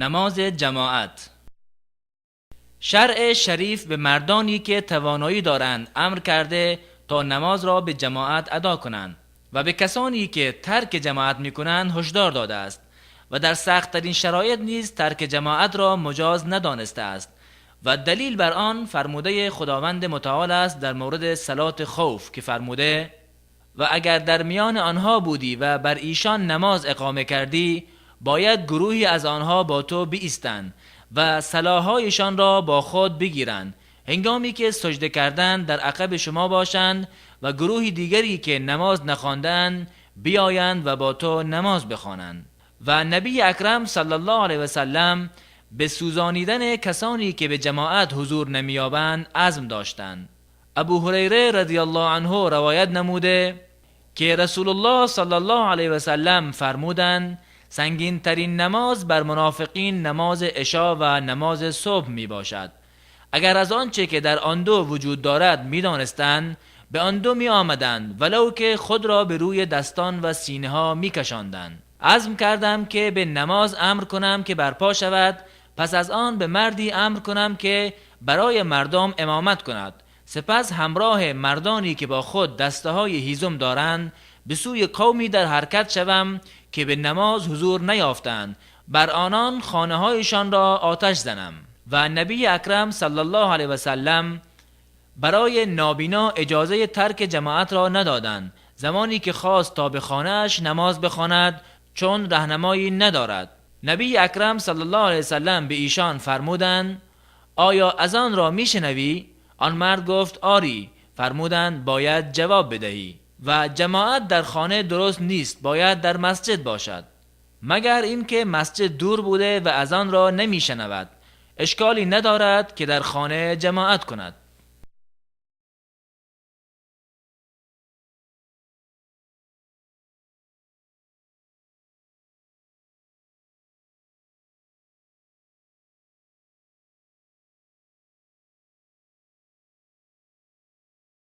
Намози ҷамоат. Шаръи шариф ба мардоне ки тавоноӣ доранд амр карда то намозро ба ҷамоат адо кунанд ва ба касоне ки тарки ҷамоат мекунанд ҳушдор додааст ва дар сахттарин шароит низ тарки ҷамоатро муҷоз надонистааст ва далел бар он фармудаи Худованди мутаол аст дар мавриди салоти хавф ки фармуда: ва агар дар миёни онҳо будӣ ва бар эшон намоз иқома кардӣ, бояд гурӯҳе аз онҳо бо ту биистанд ва силоҳҳояшонро бо худ бигиранд, ҳангоме ки саҷда карданд дар ақаби шумо бошанд ва гурӯҳи дигаре ки намоз нахондаанд биёянд ва бо ту намоз бихонанд. Ва Набии Акрам саллаллоҳу алайҳи васаллам ба сӯзонидани касоне ки ба ҷамоат ҳузур намеёбанд азм доштанд. Абу Ҳурайра разияллоҳу анҳу ривоят намуда ки Расулуллоҳ саллаллоҳу алайҳи васаллам фармуданд: сангинтарин намоз бар мунофиқин намози ишо ва намози субҳ мебошад. Агар аз он чӣ ки дар он ду вуҷуд дорад медонистанд, ба он ду меомаданд, валав ки худро ба рӯи дастон ва синаҳо мекашонданд. Азм кардам ки ба намоз амр кунам ки барпо шавад, пас аз он ба марде амр кунам ки барои мардум имомат кунад, сипас ҳамроҳи мардоне ки бо худ дастаҳои ҳезум доранд ба сӯи қавме дар ҳаракат шавам ки ба намоз ҳузур наёфтанд, бар онон хонаҳояшонро оташ занам. Ва Набии Акрам саллаллоҳу алайҳи васаллам барои нобино иҷозаи тарки ҷамоатро надоданд замоне ки хост то ба хонааш намоз бихонад, чун роҳнамоӣ надорад. Набии Акрам саллаллоҳу алайҳи васаллам ба эшон фармуданд: оё азонро мешунавӣ? Он мард гуфт: оре. Фармуданд: бояд ҷавоб бидиҳӣ. Ва ҷамоат дар хона дуруст нест, бояд дар масҷид бошад, магар инки масҷид дур буда ва азонро намешунавад. Ишколе надорад ки дар хона ҷамоат кунад.